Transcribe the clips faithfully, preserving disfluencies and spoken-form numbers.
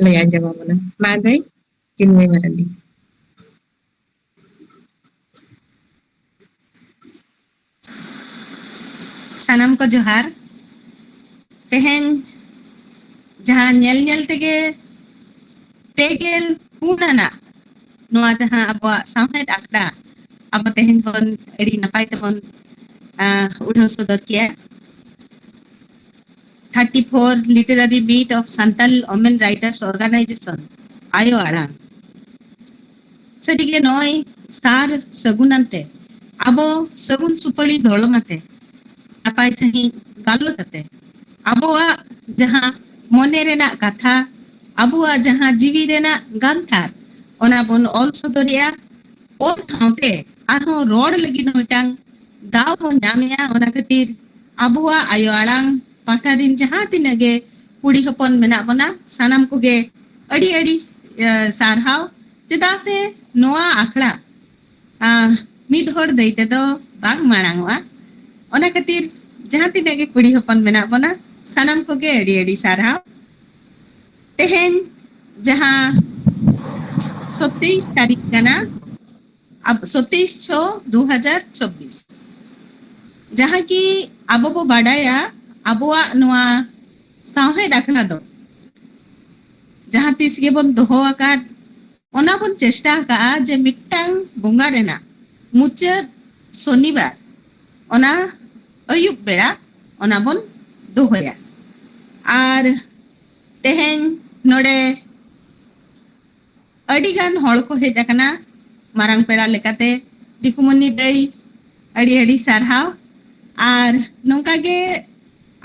ᱞᱟᱹᱭ ᱟᱸᱡᱚᱢ ᱟᱵᱚᱱᱟ᱾ ᱢᱟ ᱫᱟᱹᱭ, ᱪᱤᱱᱢᱚᱭ ᱢᱟᱨᱟᱱᱰᱤ᱾ ᱥᱟᱱᱟᱢ ᱠᱚ ᱡᱚᱦᱟᱨ᱾ ᱛᱮᱦᱮᱧ ᱡᱟᱦᱟᱸ ᱧᱮᱞ ᱧᱮᱞ ᱛᱮᱜᱮ ᱯᱮ ᱜᱮᱞ ᱯᱩᱱ ᱟᱱᱟᱜ ᱱᱚᱣᱟ ᱡᱟᱦᱟᱸ ᱟᱵᱚᱣᱟᱜ ᱥᱟᱶᱦᱮᱫ ᱟᱠᱷᱲᱟ ᱟᱵᱚ ᱛᱮᱦᱮᱧ ᱵᱚᱱ ᱟᱹᱰᱤ ᱱᱟᱯᱟᱭ ᱛᱮᱵᱚᱱ, ᱟᱸ, ᱩᱰᱷᱟᱹᱣ ᱥᱚᱫᱚᱨ ᱠᱮᱭᱟ᱾ Thirty four Literary Meet of Santal Women Writers Organization, ᱟᱭᱳ ᱟᱲᱟᱝ᱾ ᱥᱟᱹᱨᱤᱜᱮ ᱱᱚᱜᱼᱚᱭ ᱥᱟᱨ ᱥᱟᱹᱜᱩᱱ ᱟᱱᱛᱮ ᱟᱵᱚ ᱥᱟᱹᱜᱩᱱ ᱥᱩᱯᱟᱹᱲᱤ ᱫᱚᱲᱚᱢ ᱟᱛᱮ ᱱᱟᱯᱟᱭ ᱥᱟᱺᱦᱤᱡ ᱜᱟᱞᱚᱪ ᱟᱛᱮ ᱟᱵᱚᱣᱟᱜ ᱡᱟᱦᱟᱸ ᱢᱚᱱᱮ ᱨᱮᱱᱟᱜ ᱠᱟᱛᱷᱟ, ᱟᱵᱚᱣᱟᱜ ᱡᱟᱦᱟᱸ ᱡᱤᱣᱤ ᱨᱮᱱᱟᱜ ᱜᱟᱱᱛᱷᱟᱨ, ᱚᱱᱟ ᱵᱚᱱ ᱚᱞ ᱥᱚᱫᱚᱨᱮᱜᱼᱟ᱾ ᱚᱞ ᱥᱟᱶᱛᱮ ᱟᱨᱦᱚᱸ ᱨᱚᱲ ᱞᱟᱹᱜᱤᱫ ᱦᱚᱸ ᱢᱤᱫᱴᱟᱝ ᱫᱟᱣ ᱵᱚᱱ ᱧᱟᱢᱮᱜᱼᱟ᱾ ᱚᱱᱟ ᱠᱷᱟᱹᱛᱤᱨ ᱟᱵᱚᱣᱟᱜ ᱟᱭᱳ ᱟᱲᱟᱝ ᱯᱟᱦᱴᱟ ᱨᱤᱱ ᱡᱟᱦᱟᱸ ᱛᱤᱱᱟᱹᱜ ᱜᱮ ᱠᱩᱲᱤ ᱦᱚᱯᱚᱱ ᱢᱮᱱᱟᱜ ᱵᱚᱱᱟ, ᱥᱟᱱᱟᱢ ᱠᱚᱜᱮ ᱟᱹᱰᱤ ᱟᱹᱰᱤ, ᱮ, ᱥᱟᱨᱦᱟᱣ᱾ ᱪᱮᱫᱟᱜ ᱥᱮ ᱱᱚᱣᱟ ᱟᱠᱷᱲᱟ, ᱟ, ᱢᱤᱫ ᱦᱚᱲ ᱫᱟᱹᱭ ᱛᱮᱫᱚ ᱵᱟᱝ ᱢᱟᱲᱟᱝᱚᱜᱼᱟ᱾ ᱚᱱᱟ ᱠᱷᱟᱹᱛᱤᱨ ᱡᱟᱦᱟᱸ ᱛᱤᱱᱟᱹᱜ ᱜᱮ ᱠᱩᱲᱤ ᱦᱚᱯᱚᱱ ᱢᱮᱱᱟᱜ ᱵᱚᱱᱟ, ᱥᱟᱱᱟᱢ ᱠᱚᱜᱮ ᱟᱹᱰᱤ ᱟᱹᱰᱤ ᱥᱟᱨᱦᱟᱣ᱾ ᱛᱮᱦᱮᱧ ᱡᱟᱦᱟᱸ ᱥᱚᱛᱮᱭᱤᱥ ᱛᱟᱹᱨᱤᱠᱷ ᱠᱟᱱᱟ, ᱟᱵ-, ᱥᱚᱛᱮᱭᱤᱥ ᱪᱷᱚ ᱫᱩ ᱦᱟᱡᱟᱨ ᱪᱚᱵᱵᱤᱥ, ᱡᱟᱦᱟᱸ ᱠᱤ ᱟᱵᱚ ᱵᱚ ᱵᱟᱰᱟᱭᱟ, ᱟᱵᱚᱣᱟᱜ ᱱᱚᱣᱟ ᱥᱟᱶᱦᱮᱫ ᱟᱠᱷᱲᱟ ᱫᱚ ᱡᱟᱦᱟᱸ ᱛᱤᱥ ᱜᱮᱵᱚᱱ ᱫᱚᱦᱚ ᱟᱠᱟᱫ, ᱚᱱᱟ ᱵᱚᱱ ᱪᱮᱥᱴᱟ ᱟᱠᱟᱫᱼᱟ ᱡᱮ ᱢᱤᱫᱴᱟᱝ ᱵᱚᱸᱜᱟ ᱨᱮᱱᱟᱜ ᱢᱩᱪᱟᱹᱫ ᱥᱚᱱᱤᱵᱟᱨ, ᱚᱱᱟ ᱟᱹᱭᱩᱵ ᱵᱮᱲᱟ ᱚᱱᱟ ᱵᱚᱱ ᱫᱚᱦᱚᱭᱟ᱾ ᱟᱨ ᱛᱮᱦᱮᱧ ᱱᱚᱰᱮ ᱟᱹᱰᱤ ᱜᱟᱱ ᱦᱚᱲ ᱠᱚ ᱦᱮᱡ ᱟᱠᱟᱱᱟ ᱢᱟᱨᱟᱝ ᱯᱮᱲᱟ ᱞᱮᱠᱟᱛᱮ᱾ ᱫᱤᱠᱩᱢᱚᱱᱤ ᱫᱟᱹᱭ, ᱟᱹᱰᱤ ᱟᱹᱰᱤ ᱥᱟᱨᱦᱟᱣ᱾ ᱟᱨ ᱱᱚᱝᱠᱟ ᱜᱮ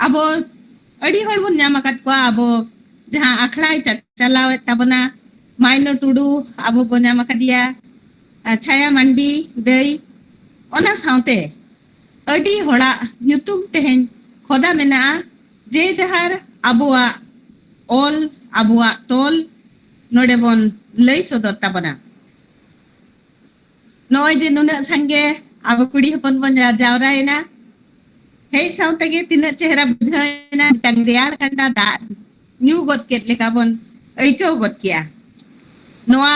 ᱟᱵᱚ ᱟᱹᱰᱤ ᱦᱚᱲ ᱵᱚᱱ ᱧᱟᱢ ᱟᱠᱟᱫ ᱠᱚᱣᱟ, ᱟᱵᱚ ᱡᱟᱦᱟᱸ ᱟᱠᱷᱲᱟᱭ ᱪᱟ-, ᱪᱟᱞᱟᱣᱮᱫ ᱛᱟᱵᱚᱱᱟ, ᱢᱟᱭᱱᱚ ᱴᱩᱰᱩ ᱟᱵᱚ ᱵᱚ ᱧᱟᱢ ᱟᱠᱟᱫᱮᱭᱟ, ᱟᱨ ᱪᱷᱟᱭᱟ ᱢᱟᱱᱰᱤ ᱫᱟᱹᱭ, ᱚᱱᱟ ᱥᱟᱶᱛᱮ ᱟᱹᱰᱤ ᱦᱚᱲᱟᱜ ᱧᱩᱛᱩᱢ ᱛᱮᱦᱮᱧ ᱠᱷᱚᱫᱟ ᱢᱮᱱᱟᱜᱼᱟ, ᱡᱮ ᱡᱟᱦᱟᱨ ᱟᱵᱚᱣᱟᱜ ᱚᱞ, ᱟᱵᱚᱣᱟᱜ ᱛᱚᱞ ᱱᱚᱰᱮ ᱵᱚᱱ ᱞᱟᱹᱭ ᱥᱚᱫᱚᱨ ᱛᱟᱵᱚᱱᱟ᱾ ᱱᱚᱜᱼᱚᱭ ᱡᱮ ᱱᱩᱱᱟᱹᱜ ᱥᱟᱸᱜᱮ ᱟᱵᱚ ᱠᱩᱲᱤ ᱦᱚᱯᱚᱱ ᱵᱚᱱ ᱡᱟ-, ᱡᱟᱣᱨᱟᱭᱮᱱᱟ, ᱦᱮᱡ ᱥᱟᱶ ᱛᱮᱜᱮ ᱛᱤᱱᱟᱹᱜ ᱪᱮᱦᱨᱟ ᱵᱩᱡᱷᱟᱹᱣ ᱮᱱᱟ, ᱢᱤᱫᱴᱟᱝ ᱨᱮᱭᱟᱲ ᱠᱟᱱᱰᱟ ᱫᱟᱜ ᱧᱩ ᱜᱚᱫ ᱠᱮᱫ ᱞᱮᱠᱟ ᱵᱚᱱ ᱟᱹᱭᱠᱟᱹᱣ ᱜᱚᱫ ᱠᱮᱜᱼᱟ᱾ ᱱᱚᱣᱟ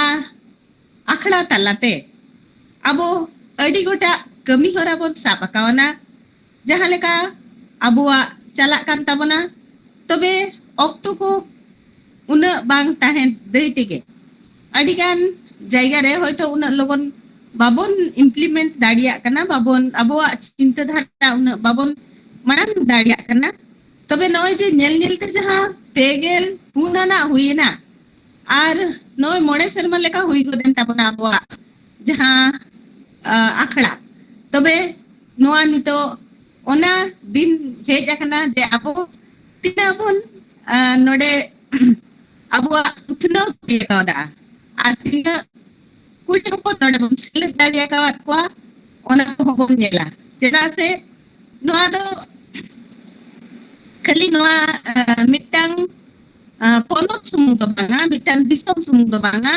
ᱟᱠᱷᱲᱟ ᱛᱟᱞᱟᱛᱮ ᱟᱵᱚ ᱟᱹᱰᱤ ᱜᱚᱴᱟᱜ ᱠᱟᱹᱢᱤ ᱦᱚᱨᱟ ᱵᱚᱱ ᱥᱟᱵ ᱟᱠᱟᱣᱱᱟ, ᱡᱟᱦᱟᱸ ᱞᱮᱠᱟ ᱟᱵᱚᱣᱟᱜ ᱪᱟᱞᱟᱜ ᱠᱟᱱ ᱛᱟᱵᱚᱱᱟ᱾ ᱛᱚᱵᱮ ᱚᱠᱛᱚ ᱠᱚ ᱩᱱᱟᱹᱜ ᱵᱟᱝ ᱛᱟᱦᱮᱸ ᱫᱟᱹᱭ ᱛᱮᱜᱮ ᱟᱹᱰᱤᱜᱟᱱ ᱡᱟᱭᱜᱟ ᱨᱮ ᱦᱚᱭᱛᱳ ᱩᱱᱟᱹᱜ ᱞᱚᱜᱚᱱ ᱵᱟᱵᱚᱱ implement ᱫᱟᱲᱮᱭᱟᱜ ᱠᱟᱱᱟ, ᱵᱟᱵᱚᱱ, ᱟᱵᱚᱣᱟᱜ ᱪᱤᱱᱛᱟᱹ ᱫᱷᱟᱨᱟ ᱩᱱᱟᱹᱜ ᱵᱟᱵᱚᱱ ᱢᱟᱲᱟᱝ ᱫᱟᱲᱮᱭᱟᱜ ᱠᱟᱱᱟ᱾ ᱛᱚᱵᱮ ᱱᱚᱜᱼᱚᱭ ᱡᱮ ᱧᱮᱞ ᱧᱮᱞᱛᱮ ᱡᱟᱦᱟᱸ ᱯᱮ ᱜᱮᱞ ᱯᱩᱱ ᱟᱱᱟᱜ ᱦᱩᱭᱮᱱᱟ, ᱟᱨ ᱱᱚᱜᱼᱚᱭ ᱢᱚᱬᱮ ᱥᱮᱨᱢᱟ ᱞᱮᱠᱟ ᱦᱩᱭ ᱜᱚᱫ ᱮᱱ ᱛᱟᱵᱚᱱᱟ ᱟᱵᱚᱣᱟᱜ ᱡᱟᱦᱟᱸ, ᱟ, ᱟᱠᱷᱲᱟ᱾ ᱛᱚᱵᱮ ᱱᱚᱣᱟ ᱱᱤᱛᱚᱜ ᱚᱱᱟ ᱫᱤᱱ ᱦᱮᱡ ᱟᱠᱟᱱᱟ ᱡᱮ ᱟᱵᱚ ᱛᱤᱱᱟᱹᱜ ᱵᱚᱱ, ᱟ, ᱱᱚᱰᱮ ᱟᱵᱚᱣᱟᱜ ᱩᱛᱱᱟᱹᱣ ᱦᱩᱭ ᱠᱟᱣᱫᱟ, ᱟᱨ ᱛᱤᱱᱟᱹᱜ ᱠᱩᱲᱤ ᱦᱚᱯᱚᱱ ᱱᱚᱰᱮ ᱵᱚᱱ ᱥᱮᱞᱮᱫ ᱫᱟᱲᱮ ᱟᱠᱟᱣᱟᱫ ᱠᱚᱣᱟ, ᱚᱱᱟ ᱠᱚᱦᱚᱸ ᱵᱚᱱ ᱧᱮᱞᱟ᱾ ᱪᱮᱫᱟᱜ ᱥᱮ ᱱᱚᱣᱟ ᱫᱚ ᱠᱷᱟᱹᱞᱤ ᱱᱚᱣᱟ, ᱟ, ᱢᱤᱫᱴᱟᱝ, ᱟ, ᱯᱚᱱᱚᱛ ᱥᱩᱢᱩᱝ ᱫᱚ ᱵᱟᱝᱟ, ᱢᱤᱫᱴᱟᱝ ᱫᱤᱥᱚᱢ ᱥᱩᱢᱩᱝ ᱫᱚ ᱵᱟᱝᱟ᱾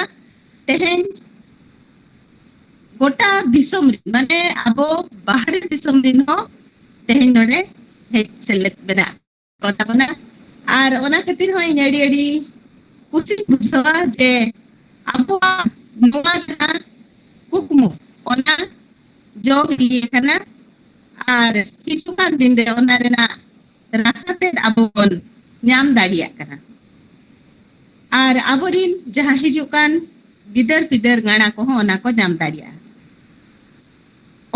ᱛᱮᱦᱮᱧ ᱜᱚᱴᱟ ᱫᱤᱥᱚᱢ ᱨᱮᱱ, ᱢᱟᱱᱮ ᱟᱵᱚ ᱵᱟᱦᱨᱮ ᱫᱤᱥᱚᱢ ᱨᱮᱱ ᱦᱚᱸ ᱛᱮᱦᱮᱧ ᱱᱚᱰᱮ ᱦᱮᱡ ᱥᱮᱞᱮᱫ ᱢᱮᱱᱟᱜ ᱠᱚ ᱛᱟᱵᱚᱱᱟ᱾ ᱟᱨ ᱚᱱᱟ ᱠᱷᱟᱹᱛᱤᱨ ᱦᱚᱸ ᱤᱧ ᱟᱹᱰᱤ, ᱟᱹᱰᱤ ᱠᱩᱥᱤᱧ ᱵᱩᱡᱷᱟᱹᱣᱟ ᱡᱮ ᱟᱵᱚᱣᱟᱜ ᱱᱚᱣᱟ ᱡᱟᱦᱟᱸ ᱠᱩᱠᱢᱩ, ᱚᱱᱟ ᱡᱚ ᱵᱤᱞᱤ ᱟᱠᱟᱱᱟ᱾ ᱟᱨ ᱦᱤᱡᱩᱜ ᱠᱟᱱ ᱫᱤᱱ ᱨᱮ ᱚᱱᱟ ᱨᱮᱱᱟᱜ ᱨᱟᱥᱟ ᱛᱮᱫ ᱟᱵᱚ ᱵᱚᱱ ᱧᱟᱢ ᱫᱟᱲᱮᱭᱟᱜ ᱠᱟᱱᱟ᱾ ᱟᱨ ᱟᱵᱚᱨᱤᱱ ᱡᱟᱦᱟᱸ ᱦᱤᱡᱩᱜ ᱠᱟᱱ ᱜᱤᱫᱟᱹᱨ ᱯᱤᱫᱟᱹᱨ ᱜᱟᱬᱟ ᱠᱚᱦᱚᱸ ᱚᱱᱟ ᱠᱚ ᱧᱟᱢ ᱫᱟᱲᱮᱭᱟᱜᱼᱟ᱾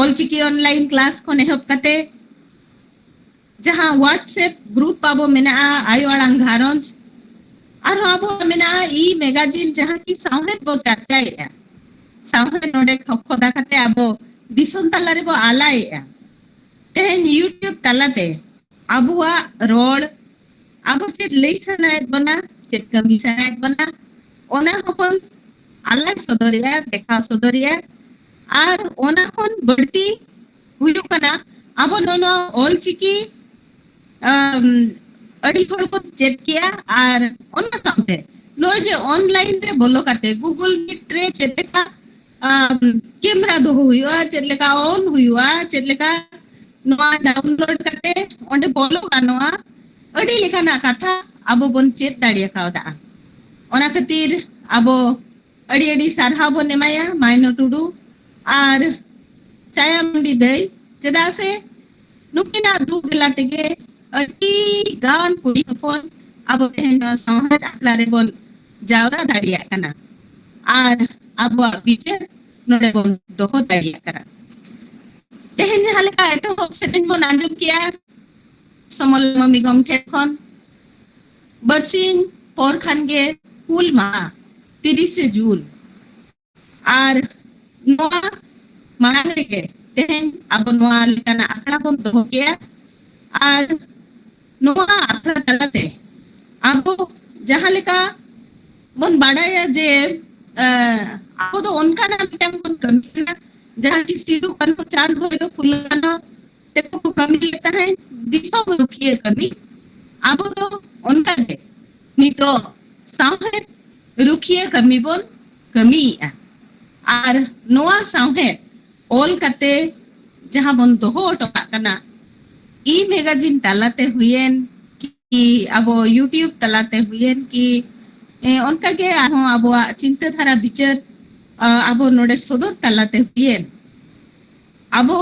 ᱚᱞᱪᱤᱠᱤ online class ᱠᱷᱚᱱ ᱮᱦᱚᱵ ᱠᱟᱛᱮ ᱡᱟᱦᱟᱸ WhatsApp group ᱟᱵᱚ ᱢᱮᱱᱟᱜᱼᱟ, ᱟᱭᱳ ᱟᱲᱟᱝ ᱜᱷᱟᱨᱚᱸᱡᱽ, ᱟᱨᱦᱚᱸ ᱟᱵᱚᱣᱟᱜ ᱢᱮᱱᱟᱜᱼᱟ e-magazine, ᱡᱟᱦᱟᱸ ᱠᱤ ᱥᱟᱶᱦᱮᱫ ᱵᱚ ᱪᱟᱨᱪᱟᱭᱮᱫᱼᱟ, ᱥᱟᱶᱦᱮᱫ ᱱᱚᱰᱮ ᱠᱷᱚ-, ᱠᱷᱚᱫᱟ ᱠᱟᱛᱮ ᱟᱵᱚ ᱫᱤᱥᱚᱢ ᱛᱟᱞᱟ ᱨᱮᱵᱚ ᱟᱞᱟᱭᱮᱫᱼᱟ᱾ ᱛᱮᱦᱮᱧ YouTube ᱛᱟᱞᱟᱛᱮ ᱟᱵᱚᱣᱟᱜ ᱨᱚᱲ, ᱟᱵᱚ ᱪᱮᱫ ᱞᱟᱹᱭ ᱥᱟᱱᱟᱭᱮᱫ ᱵᱚᱱᱟ, ᱪᱮᱫ ᱠᱟᱹᱢᱤ ᱥᱟᱱᱟᱭᱮᱫ ᱵᱚᱱᱟ, ᱚᱱᱟ ᱦᱚᱸᱵᱚᱱ ᱟᱞᱟᱭ ᱥᱚᱫᱚᱨᱮᱜᱼᱟ, ᱫᱮᱠᱷᱟᱣ ᱥᱚᱫᱚᱨᱮᱜᱼᱟ᱾ ᱟᱨ ᱚᱱᱟ ᱠᱷᱚᱱ ᱵᱟᱹᱲᱛᱤ ᱦᱩᱭᱩᱜ ᱠᱟᱱᱟ, ᱟᱵᱚ ᱱᱚᱣᱟ, ᱱᱚᱣᱟ ᱚᱞᱪᱤᱠᱤ, ᱟᱢ, ᱟᱹᱰᱤ ᱦᱚᱲ ᱠᱚ ᱪᱮᱫ ᱠᱮᱜᱼᱟ᱾ ᱟᱨ ᱚᱱᱟ ᱥᱟᱶᱛᱮ ᱱᱚᱜᱼᱚᱭ ᱡᱮ online ᱨᱮ ᱵᱚᱞᱚ ᱠᱟᱛᱮ Google Meet ᱨᱮ ᱪᱮᱫ ᱞᱮᱠᱟ, ᱟᱢ, camera ᱫᱚᱦᱚ ᱦᱩᱭᱩᱜᱼᱟ, ᱪᱮᱫ ᱞᱮᱠᱟ on ᱦᱩᱭᱩᱜᱼᱟ, ᱪᱮᱫ ᱞᱮᱠᱟ ᱱᱚᱣᱟ download ᱠᱟᱛᱮ ᱚᱸᱰᱮ ᱵᱚᱞᱚ ᱜᱟᱱᱚᱜᱼᱟ, ᱟᱹᱰᱤ ᱞᱮᱠᱟᱱᱟᱜ ᱠᱟᱛᱷᱟ ᱟᱵᱚ ᱵᱚᱱ ᱪᱮᱫ ᱫᱟᱲᱮ ᱠᱟᱣᱫᱟ᱾ ᱚᱱᱟ ᱠᱷᱟᱹᱛᱤᱨ ᱟᱵᱚ ᱟᱹᱰᱤ ᱟᱹᱰᱤ ᱥᱟᱨᱦᱟᱣ ᱵᱚᱱ ᱮᱢᱟᱭᱟ ᱢᱟᱭᱱᱚ ᱴᱩᱰᱩ ᱟᱨ ᱪᱟᱭᱟ ᱢᱟᱱᱰᱤ ᱫᱟᱹᱭ, ᱪᱮᱫᱟᱜ ᱥᱮ ᱱᱩᱠᱤᱱᱟᱜ ᱫᱩᱜ ᱫᱮᱞᱟ ᱛᱮᱜᱮ ᱟᱹᱰᱤ ᱜᱟᱱ ᱠᱩᱲᱤ ᱦᱚᱯᱚᱱ ᱟᱵᱚ ᱛᱮᱦᱮᱧ ᱱᱚᱣᱟ ᱥᱟᱶᱦᱮᱫ ᱟᱠᱷᱲᱟ ᱨᱮᱵᱚᱱ ᱡᱟᱣᱨᱟ ᱫᱟᱲᱮᱭᱟᱜ ᱠᱟᱱᱟ ᱟᱨ ᱟᱵᱚᱣᱟᱜ ᱵᱤᱪᱟᱹᱨ ᱱᱚᱰᱮ ᱵᱚᱱ ᱫᱚᱦᱚ ᱫᱟᱲᱮᱭᱟᱜ ᱠᱟᱱᱟ᱾ ᱛᱮᱦᱮᱧ ᱡᱟᱦᱟᱸ ᱞᱮᱠᱟ ᱮᱛᱚᱦᱚᱵ ᱥᱮᱨᱮᱧ ᱵᱚᱱ ᱟᱸᱡᱚᱢ ᱠᱮᱜᱼᱟ ᱥᱚᱢᱚᱞ ᱢᱟᱹᱢᱤ ᱜᱚᱢᱠᱮ ᱠᱷᱚᱱ, ᱵᱟᱨᱥᱤᱧ ᱯᱚᱨ ᱠᱷᱟᱱ ᱜᱮ ᱦᱩᱞ ᱢᱟᱦᱟ, ᱛᱤᱨᱤᱥᱮ ᱡᱩᱱ᱾ ᱟᱨ ᱱᱚᱣᱟ ᱢᱟᱲᱟᱝ ᱨᱮᱜᱮ ᱛᱮᱦᱮᱧ ᱟᱵᱚ ᱱᱚᱣᱟ ᱞᱮᱠᱟᱱᱟᱜ ᱟᱠᱷᱲᱟ ᱵᱚᱱ ᱫᱚᱦᱚ ᱠᱮᱜᱼᱟ᱾ ᱟᱨ ᱱᱚᱣᱟ ᱟᱠᱷᱲᱟ ᱛᱟᱞᱟᱛᱮ ᱟᱵᱚ ᱡᱟᱦᱟᱸ ᱞᱮᱠᱟ ᱵᱚᱱ ᱵᱟᱲᱟᱭᱟ ᱡᱮ, ᱟᱸ, ᱟᱵᱚ ᱫᱚ ᱚᱱᱠᱟᱱᱟᱜ ᱢᱤᱫᱴᱟᱝ ᱵᱚᱱ ᱠᱟᱹᱢᱤ ᱠᱟᱱᱟ, ᱡᱟᱦᱟᱸ ᱠᱤ ᱥᱤᱫᱩ, ᱠᱟᱹᱱᱦᱩ, ᱪᱟᱸᱫᱽ, ᱵᱷᱳᱭᱨᱳ, ᱯᱷᱩᱞᱳ, ᱡᱷᱟᱱᱳ ᱛᱮᱠᱚ ᱠᱚ ᱠᱟᱹᱢᱤ ᱞᱮᱫ ᱛᱟᱦᱮᱸᱫ ᱫᱤᱥᱚᱢ ᱨᱩᱠᱷᱤᱭᱟᱹ ᱠᱟᱹᱢᱤ᱾ ᱟᱵᱚ ᱫᱚ ᱚᱱᱠᱟᱜᱮ ᱱᱤᱛᱚᱜ ᱥᱟᱶᱦᱮᱫ ᱨᱩᱠᱷᱤᱭᱟᱹ ᱠᱟᱹᱢᱤ ᱵᱚᱱ ᱠᱟᱹᱢᱤᱭᱮᱫᱼᱟ᱾ ᱟᱨ ᱱᱚᱣᱟ ᱥᱟᱶᱦᱮᱫ ᱚᱞ ᱠᱟᱛᱮ ᱡᱟᱦᱟᱸ ᱵᱚᱱ ᱫᱚᱦᱚ ᱦᱚᱴᱚ ᱠᱟᱜ ᱠᱟᱱᱟ, ᱤ ᱢᱮᱜᱟᱡᱤᱱ ᱛᱟᱞᱟᱛᱮ ᱦᱩᱭᱮᱱ ᱠᱤ, ᱟᱵᱚ YouTube ᱛᱟᱞᱟᱛᱮ ᱦᱩᱭᱮᱱ ᱠᱤ, ᱮ, ᱚᱱᱠᱟᱜᱮ ᱟᱨᱦᱚᱸ ᱟᱵᱚᱣᱟᱜ ᱪᱤᱱᱛᱟᱹ ᱫᱷᱟᱨᱟ ᱵᱤᱪᱟᱹᱨ, ᱟ, ᱟᱵᱚ ᱱᱚᱰᱮ ᱥᱚᱫᱚᱨ ᱛᱟᱞᱟᱛᱮ ᱦᱩᱭᱮᱱ, ᱟᱵᱚ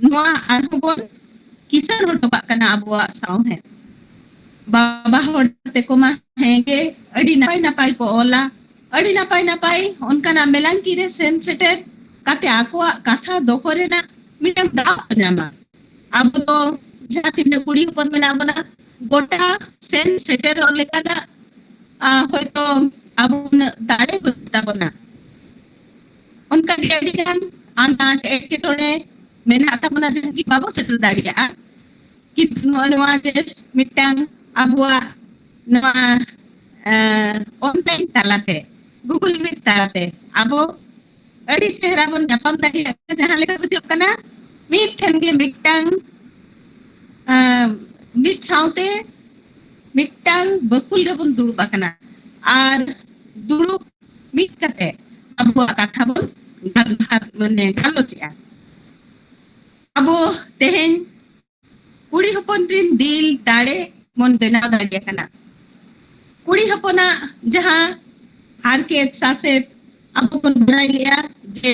ᱱᱚᱣᱟ ᱟᱨᱦᱚᱸ ᱵᱚᱱ ᱠᱤᱥᱟᱹᱬ ᱦᱚᱴᱚ ᱠᱟᱜ ᱠᱟᱱᱟ ᱟᱵᱚᱣᱟᱜ ᱥᱟᱶᱦᱮᱫ᱾ ᱵᱟᱵᱟ ᱦᱚᱲ ᱛᱮᱠᱚ ᱢᱟ ᱦᱮᱸᱜᱮ ᱟᱹᱰᱤ ᱱᱟᱯᱟᱭ ᱱᱟᱯᱟᱭ ᱠᱚ ᱚᱞᱟ, ᱟᱹᱰᱤ ᱱᱟᱯᱟᱭ ᱱᱟᱯᱟᱭ ᱚᱱᱠᱟᱱᱟᱜ ᱢᱮᱞᱟᱝᱠᱤ ᱨᱮ ᱥᱮᱱ ᱥᱮᱴᱮᱨ ᱠᱟᱛᱮ ᱟᱠᱚᱣᱟᱜ ᱠᱟᱛᱷᱟ ᱫᱚᱦᱚ ᱨᱮᱱᱟᱜ ᱢᱤᱫᱴᱟᱝ ᱫᱟᱣ ᱠᱚ ᱧᱟᱢᱟ᱾ ᱟᱵᱚ ᱫᱚ ᱡᱟᱦᱟᱸ ᱛᱤᱱᱟᱹᱜ ᱠᱩᱲᱤ ᱦᱚᱯᱚᱱ ᱢᱮᱱᱟᱜ ᱵᱚᱱᱟ, ᱜᱚᱴᱟ ᱥᱮᱱ ᱥᱮᱴᱮᱨᱚᱜ ᱞᱮᱠᱟᱱᱟᱜ, ᱟ, ᱦᱚᱭᱛᱚ ᱟᱵᱚ ᱩᱱᱟᱹᱜ ᱫᱟᱲᱮ ᱵᱟᱹᱱᱩᱜ ᱛᱟᱵᱚᱱᱟ᱾ ᱚᱱᱠᱟ ᱜᱮ ᱟᱹᱰᱤ ᱜᱟᱱ ᱟᱱᱟᱴ ᱮᱴᱠᱮᱴᱚᱬᱮ ᱢᱮᱱᱟᱜ ᱛᱟᱵᱚᱱᱟ, ᱡᱟᱦᱟᱸ ᱠᱤ ᱵᱟᱵᱚ ᱥᱮᱴᱮᱨ ᱫᱟᱲᱮᱭᱟᱜᱼᱟ᱾ ᱠᱤᱱᱛᱩ ᱱᱚᱜᱼᱚ ᱱᱚᱣᱟ ᱡᱮ ᱢᱤᱫᱴᱟᱝ ᱟᱵᱚᱣᱟᱜ ᱱᱚᱣᱟ, ᱮ, online ᱛᱟᱞᱟᱛᱮ, Google Meet ᱛᱟᱞᱟᱛᱮ ᱟᱵᱚ ᱟᱹᱰᱤ ᱪᱮᱦᱨᱟ ᱵᱚᱱ ᱧᱟᱯᱟᱢ ᱫᱟᱲᱮᱭᱟᱜ ᱠᱟᱱᱟ᱾ ᱡᱟᱦᱟᱸ ᱞᱮᱠᱟ ᱵᱩᱡᱷᱟᱹᱜ ᱠᱟᱱᱟ, ᱢᱤᱫ ᱴᱷᱮᱱ ᱜᱮ ᱢᱤᱫᱴᱟᱝ, ᱮ, ᱢᱤᱫ ᱥᱟᱶᱛᱮ ᱢᱤᱫᱴᱟᱝ ᱵᱟᱹᱠᱩᱞ ᱨᱮᱵᱚᱱ ᱫᱩᱲᱩᱵ ᱟᱠᱟᱱᱟ ᱟᱨ ᱫᱩᱲᱩᱵ ᱢᱤᱫ ᱠᱟᱛᱮ ᱟᱵᱚᱣᱟᱜ ᱠᱟᱛᱷᱟ ᱵᱚᱱ ᱜᱟᱞᱢᱟᱨᱟᱣ, ᱢᱟᱱᱮ, ᱜᱟᱞᱚᱪᱮᱜᱼᱟ᱾ ᱟᱵᱚ ᱛᱮᱦᱮᱧ ᱠᱩᱲᱤ ᱦᱚᱯᱚᱱ ᱨᱤᱱ ᱫᱤᱞ ᱫᱟᱲᱮ ᱵᱚᱱ ᱵᱮᱱᱟᱣ ᱫᱟᱲᱮᱭᱟᱜ ᱠᱟᱱᱟ᱾ ᱠᱩᱲᱤ ᱠᱩᱲᱤ ᱦᱚᱯᱚᱱᱟᱜ ᱡᱟᱦᱟᱸ ᱦᱟᱨᱠᱮᱛ ᱥᱟᱥᱮᱛ ᱟᱵᱚ ᱵᱚᱱ ᱵᱟᱲᱟᱭ ᱞᱮᱭᱟ, ᱡᱮ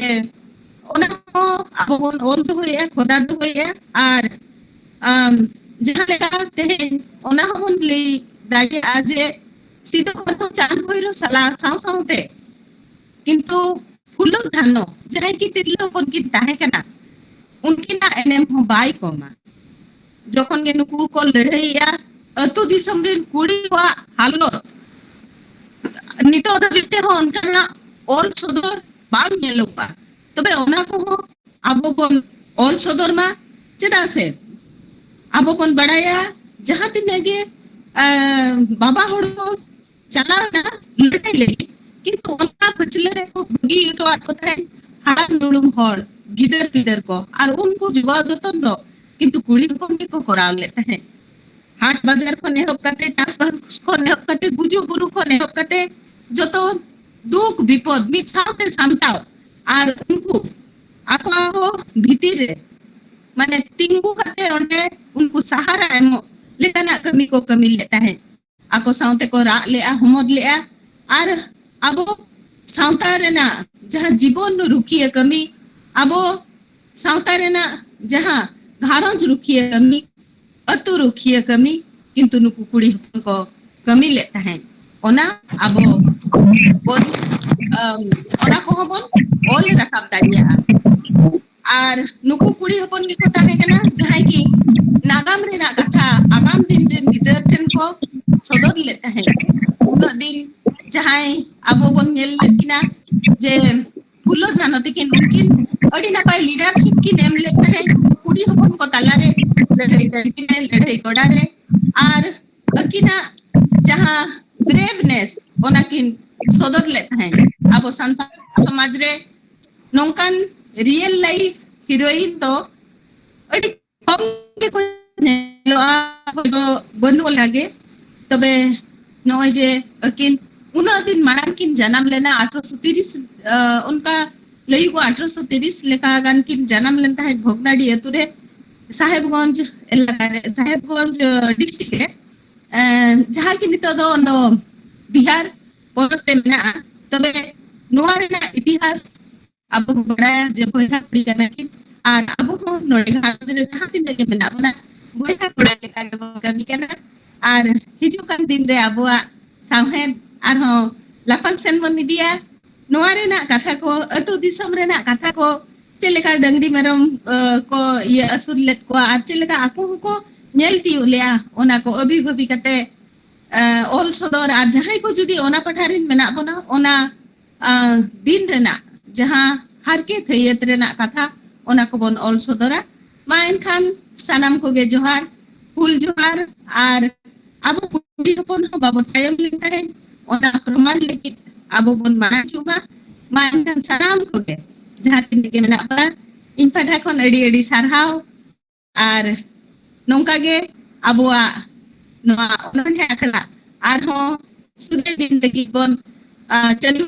ᱚᱱᱟ ᱦᱚᱸ ᱟᱵᱚ ᱵᱚᱱ ᱚᱞ ᱫᱚᱦᱚᱭᱮᱫᱼᱟ, ᱠᱷᱚᱫᱟ ᱫᱚᱦᱚᱭᱮᱫᱼᱟ᱾ ᱟᱨ ᱟᱢ, ᱡᱟᱦᱟᱸ ᱞᱮᱠᱟ ᱛᱮᱦᱮᱧ ᱚᱱᱟ ᱦᱚᱸᱵᱚᱱ ᱞᱟᱹᱭ ᱫᱟᱲᱮᱭᱟᱜᱼᱟ ᱡᱮ ᱥᱤᱫᱩ ᱠᱟᱹᱱᱦᱩ ᱪᱟᱸᱫ ᱵᱷᱳᱭᱨᱳ ᱥᱟᱞᱟ ᱥᱟᱶ ᱥᱟᱶᱛᱮ ᱠᱤᱱᱛᱩ ᱯᱷᱩᱞᱳ ᱡᱷᱟᱱᱚ, ᱡᱟᱦᱟᱸᱭ ᱠᱤ ᱛᱤᱨᱞᱟᱹ ᱦᱚᱯᱚᱱ ᱠᱤᱱ ᱛᱟᱦᱮᱸ ᱠᱟᱱᱟ, ᱩᱱᱠᱤᱱᱟᱜ ᱮᱱᱮᱢ ᱦᱚᱸ ᱵᱟᱭ ᱠᱚᱢᱟ᱾ ᱡᱚᱠᱷᱚᱱ ᱜᱮ ᱱᱩᱠᱩ ᱠᱚ ᱞᱟᱹᱲᱦᱟᱹᱭᱮᱜᱼᱟ, ᱟᱹᱛᱩ ᱫᱤᱥᱚᱢ ᱨᱮᱱ ᱠᱩᱲᱤ ᱠᱚᱣᱟᱜ ᱦᱟᱞᱚᱛ ᱱᱤᱛᱚᱜ ᱫᱷᱟᱹᱵᱤᱡ ᱛᱮᱦᱚᱸ ᱚᱱᱠᱟᱱᱟᱜ ᱚᱞ ᱥᱚᱫᱚᱨ ᱵᱟᱝ ᱧᱮᱞᱚᱜᱚᱜᱼᱟ᱾ ᱛᱚᱵᱮ ᱚᱱᱟ ᱠᱚᱦᱚᱸ ᱟᱵᱚ ᱵᱚᱱ ᱚᱞ ᱥᱚᱫᱚᱨ ᱢᱟ, ᱪᱮᱫᱟᱜ ᱥᱮ ᱟᱵᱚ ᱵᱚᱱ ᱵᱟᱲᱟᱭᱟ ᱡᱟᱦᱟᱸ ᱛᱤᱱᱟᱹᱜ ᱜᱮ ᱟᱸ, ᱵᱟᱵᱟ ᱦᱚᱲ ᱠᱚ ᱪᱟᱞᱟᱣ ᱮᱱᱟ ᱞᱟᱹᱲᱦᱟᱹᱭ ᱞᱟᱹᱜᱤᱫ, ᱠᱤᱱᱛᱩ ᱚᱱᱟ ᱯᱟᱹᱪᱷᱞᱟᱹ ᱨᱮᱠᱚ ᱵᱟᱹᱜᱤ ᱦᱚᱴᱚᱣᱟᱫ ᱠᱚ ᱛᱟᱦᱮᱸᱫ ᱦᱟᱲᱟᱢ ᱫᱩᱲᱩᱢ ᱦᱚᱲ, ᱜᱤᱫᱟᱹᱨ ᱯᱤᱫᱟᱹᱨ ᱠᱚ, ᱟᱨ ᱩᱱᱠᱩ ᱡᱚᱜᱟᱣ ᱡᱚᱛᱚᱱ ᱫᱚ ᱠᱤᱱᱛᱩ ᱠᱩᱲᱤ ᱦᱚᱯᱚᱱ ᱜᱮᱠᱚ ᱠᱚᱨᱟᱣ ᱞᱮᱫ ᱛᱟᱦᱮᱸᱫ᱾ ᱦᱟᱴ ᱵᱟᱡᱟᱨ ᱠᱷᱚᱱ ᱮᱦᱚᱵ ᱠᱟᱛᱮ, ᱪᱟᱥᱵᱟᱥ ᱠᱷᱚᱱ ᱮᱦᱚᱵ ᱠᱟᱛᱮ, ᱜᱩᱡᱩᱜ ᱵᱩᱨᱩ ᱠᱷᱚᱱ ᱮᱦᱚᱵ ᱠᱟᱛᱮ, ᱡᱚᱛᱚ ᱫᱩᱠ ᱵᱤᱯᱚᱫ ᱢᱤᱫ ᱥᱟᱶᱛᱮ ᱥᱟᱢᱴᱟᱣ, ᱟᱨ ᱩᱱᱠᱩ ᱟᱠᱚ ᱟᱠᱚ ᱵᱷᱤᱛᱤᱨ ᱨᱮ ᱢᱟᱱᱮ ᱛᱤᱸᱜᱩ ᱠᱟᱛᱮ ᱚᱸᱰᱮ ᱩᱱᱠᱩ ᱥᱟᱦᱟᱨᱟ ᱮᱢᱚᱜ ᱞᱮᱠᱟᱱᱟᱜ ᱠᱟᱹᱢᱤ ᱠᱚ ᱠᱟᱹᱢᱤ ᱞᱮᱫ ᱛᱟᱦᱮᱸᱫ᱾ ᱟᱠᱚ ᱥᱟᱶᱛᱮ ᱠᱚ ᱨᱟᱜ ᱞᱮᱜᱼᱟ, ᱦᱚᱢᱚᱫ ᱞᱮᱜᱼᱟ, ᱟᱨ ᱟᱵᱚ ᱥᱟᱶᱛᱟ ᱨᱮᱱᱟᱜ ᱡᱟᱦᱟᱸ ᱡᱤᱵᱚᱱ ᱨᱩᱠᱷᱤᱭᱟᱹ ᱠᱟᱹᱢᱤ, ᱟᱵᱚ ᱥᱟᱶᱛᱟ ᱨᱮᱱᱟᱜ ᱡᱟᱦᱟᱸ ᱜᱷᱟᱨᱚᱸᱡᱽ ᱨᱩᱠᱷᱤᱭᱟᱹ ᱠᱟᱹᱢᱤ, ᱟᱹᱛᱩ ᱨᱩᱠᱷᱤᱭᱟᱹ ᱠᱟᱹᱢᱤ, ᱠᱤᱱᱛᱩ ᱱᱩᱠᱩ ᱠᱩᱲᱤ ᱦᱚᱯᱚᱱ ᱠᱚ ᱠᱟᱹᱢᱤ ᱞᱮᱫ ᱛᱟᱦᱮᱸᱫ, ᱚᱱᱟ ᱟᱵᱚ ᱵᱚᱱ, ᱟᱢ, ᱚᱱᱟ ᱠᱚᱦᱚᱸ ᱵᱚᱱ ᱚᱞ ᱨᱟᱠᱟᱵ ᱫᱟᱲᱮᱭᱟᱜᱼᱟ᱾ ᱟᱨ ᱱᱩᱠᱩ ᱠᱩᱲᱤ ᱦᱚᱯᱚᱱ ᱜᱮᱠᱚ ᱛᱟᱦᱮᱸ ᱠᱟᱱᱟ ᱡᱟᱦᱟᱸᱭ ᱜᱮ ᱱᱟᱜᱟᱢ ᱨᱮᱱᱟᱜ ᱠᱟᱛᱷᱟ ᱟᱜᱟᱢ ᱫᱤᱱ ᱨᱮᱱ ᱜᱤᱫᱽᱨᱟᱹ ᱴᱷᱮᱱ ᱠᱚ ᱥᱚᱫᱚᱨ ᱞᱮᱫ ᱛᱟᱦᱮᱸᱫ᱾ ᱩᱱᱟᱹᱜ ᱫᱤᱱ ᱡᱟᱦᱟᱸᱭ ᱟᱵᱚ ᱵᱚᱱ ᱧᱮᱞ ᱞᱮᱫ ᱠᱤᱱᱟ ᱡᱮ ᱯᱷᱩᱞᱳ ᱡᱷᱟᱱᱚ ᱛᱟᱹᱠᱤᱱ, ᱩᱱᱠᱤᱱ ᱟᱹᱰᱤ ᱱᱟᱯᱟᱭ leadership ᱠᱤᱱ ᱮᱢ ᱞᱮᱫ ᱛᱟᱦᱮᱸᱫ ᱠᱩᱲᱤ ᱦᱚᱯᱚᱱ ᱠᱚ ᱛᱟᱞᱟᱨᱮ, ᱞᱟᱹᱲᱦᱟᱹᱭ ᱴᱟᱺᱰᱤ ᱨᱮ, ᱞᱟᱹᱲᱦᱟᱹᱭ ᱜᱚᱰᱟ ᱨᱮ᱾ ᱟᱨ ᱟᱹᱠᱤᱱᱟᱜ ᱡᱟᱦᱟᱸ braveness, ᱚᱱᱟ ᱠᱤᱱ ᱥᱚᱫᱚᱨ ᱞᱮᱫ ᱛᱟᱦᱮᱸᱫ᱾ ᱟᱵᱚ ᱥᱟᱱᱛᱟᱲ ᱥᱚᱢᱟᱡᱽ ᱨᱮ ᱱᱚᱝᱠᱟᱱ real life heroine ᱫᱚ ᱟᱹᱰᱤ ᱠᱚᱢ ᱜᱮᱠᱚ ᱧᱮᱞᱚᱜᱼᱟ, ᱦᱚᱭ ᱫᱚ ᱵᱟᱹᱱᱩᱜ ᱞᱮᱠᱟᱜᱮ᱾ ᱛᱚᱵᱮ ᱱᱚᱜᱼᱚᱭ ᱡᱮ ᱟᱹᱠᱤᱱ ᱩᱱᱟᱹᱜ ᱫᱤᱱ ᱢᱟᱲᱟᱝ ᱠᱤᱱ ᱡᱟᱱᱟᱢ ᱞᱮᱱᱟ, ᱟᱴᱷᱨᱚᱥᱚ ᱛᱤᱨᱤᱥ, ᱟᱸ, ᱚᱱᱠᱟ ᱞᱟᱹᱭᱩᱜᱼᱟ, ᱟᱴᱷᱨᱚᱥᱚ ᱛᱤᱨᱤᱥ ᱞᱮᱠᱟ ᱜᱟᱱ ᱠᱤᱱ ᱡᱟᱱᱟᱢ ᱞᱮᱱ ᱛᱟᱦᱮᱸᱫ ᱵᱷᱚᱜᱽᱱᱟᱰᱤ ᱟᱹᱛᱩ ᱨᱮ, ᱥᱟᱦᱮᱵᱽᱜᱚᱸᱡᱽ ᱮᱞᱟᱠᱟ ᱨᱮ, ᱥᱟᱦᱮᱵᱽᱜᱚᱸᱡᱽ, ᱟᱸ, district ᱨᱮ, ᱟᱸ, ᱡᱟᱦᱟᱸ ᱠᱤ ᱱᱤᱛᱚᱜ ᱫᱚ ᱚᱱᱟ ᱫᱚ ᱵᱤᱦᱟᱨ ᱯᱚᱱᱚᱛ ᱨᱮ ᱢᱮᱱᱟᱜᱼᱟ᱾ ᱛᱚᱵᱮ ᱱᱚᱣᱟ ᱨᱮᱱᱟᱜ ᱤᱛᱤᱦᱟᱥ ᱟᱵᱚ ᱵᱚᱱ ᱵᱟᱲᱟᱭᱟ ᱡᱮ ᱵᱚᱭᱦᱟ ᱠᱩᱲᱤ ᱠᱟᱱᱟ ᱠᱤᱱ, ᱟᱨ ᱟᱵᱚ ᱦᱚᱸ ᱱᱚᱰᱮ ᱜᱷᱟᱨᱚᱸᱡᱽ ᱨᱮ ᱡᱟᱦᱟᱸ ᱛᱤᱱᱟᱹᱜ ᱜᱮ ᱢᱮᱱᱟᱜ ᱵᱚᱱᱟ, ᱵᱚᱭᱦᱟ ᱠᱚᱲᱟ ᱞᱮᱠᱟ ᱜᱮᱵᱚᱱ ᱠᱟᱹᱢᱤ ᱠᱟᱱᱟ᱾ ᱟᱨ ᱦᱤᱡᱩᱜ ᱠᱟᱱ ᱫᱤᱱ ᱨᱮ ᱟᱵᱚᱣᱟᱜ ᱥᱟᱶᱦᱮᱫ ᱟᱨᱦᱚᱸ ᱞᱟᱯᱷᱟᱝ ᱥᱮᱱ ᱵᱚᱱ ᱤᱫᱤᱭᱟ᱾ ᱱᱚᱣᱟ ᱨᱮᱱᱟᱜ ᱠᱟᱛᱷᱟ ᱠᱚ, ᱟᱹᱛᱩ ᱫᱤᱥᱚᱢ ᱨᱮᱱᱟᱜ ᱠᱟᱛᱷᱟ ᱠᱚ, ᱪᱮᱫ ᱞᱮᱠᱟ ᱰᱟᱹᱝᱨᱤ ᱢᱮᱨᱚᱢ ᱠᱚ ᱤᱭᱟᱹ ᱟᱹᱥᱩᱞ ᱞᱮᱫ ᱠᱚᱣᱟ ᱟᱨ ᱪᱮᱫ ᱞᱮᱠᱟ ᱟᱠᱚ ᱦᱚᱸᱠᱚ ᱧᱮᱞ ᱛᱤᱭᱳᱜ ᱞᱮᱜᱼᱟ, ᱚᱱᱟ ᱠᱚ ᱟᱹᱵᱤ ᱵᱷᱟᱹᱵᱤ ᱠᱟᱛᱮ ᱚᱞ ᱥᱚᱫᱚᱨ, ᱟᱨ ᱡᱟᱦᱟᱸᱭ ᱠᱚ ᱡᱩᱫᱤ ᱚᱱᱟ ᱯᱟᱦᱴᱟ ᱨᱮᱱ ᱢᱮᱱᱟᱜ ᱵᱚᱱᱟ, ᱚᱱᱟ ᱫᱤᱱ ᱨᱮᱱᱟᱜ ᱡᱟᱦᱟᱸ ᱦᱟᱨᱠᱮᱛ ᱦᱟᱹᱭᱟᱹᱛ ᱨᱮᱱᱟᱜ ᱠᱟᱛᱷᱟ, ᱚᱱᱟ ᱠᱚᱵᱚᱱ ᱚᱞ ᱥᱚᱫᱚᱨᱟ᱾ ᱢᱟ ᱮᱱᱠᱷᱟᱱ ᱥᱟᱱᱟᱢ ᱠᱚᱜᱮ ᱡᱚᱦᱟᱨ, ᱦᱩᱞ ᱡᱚᱦᱟᱨ᱾ ᱟᱨ ᱟᱵᱚ ᱠᱩᱲᱤ ᱦᱚᱯᱚᱱ ᱦᱚᱸ ᱵᱟᱵᱚ ᱛᱟᱭᱚᱢ ᱞᱮᱱ ᱛᱟᱦᱮᱸᱫ, ᱚᱱᱟ ᱯᱨᱚᱢᱟᱱ ᱞᱟᱹᱜᱤᱫ ᱟᱵᱚ ᱵᱚᱱ ᱢᱟᱲᱟᱝ ᱦᱤᱡᱩᱜ ᱢᱟ᱾ ᱢᱟ ᱮᱱᱠᱷᱟᱱ ᱥᱟᱱᱟᱢ ᱠᱚᱜᱮ ᱡᱟᱦᱟᱸ ᱛᱤᱱᱟᱹᱜ ᱜᱮ ᱢᱮᱱᱟᱜ ᱵᱚᱱᱟ, ᱤᱧ ᱯᱟᱦᱴᱟ ᱠᱷᱚᱱ ᱟᱹᱰᱤ ᱟᱹᱰᱤ ᱥᱟᱨᱦᱟᱣ᱾ ᱟᱨ ᱱᱚᱝᱠᱟ ᱜᱮ ᱟᱵᱚᱣᱟᱜ ᱱᱚᱣᱟ ᱚᱱᱚᱬᱦᱮ ᱟᱠᱷᱲᱟ ᱟᱨᱦᱚᱸ ᱥᱩᱨ ᱫᱤᱱ ᱞᱟᱹᱜᱤᱫ ᱵᱚᱱ ᱪᱟᱹᱞᱩ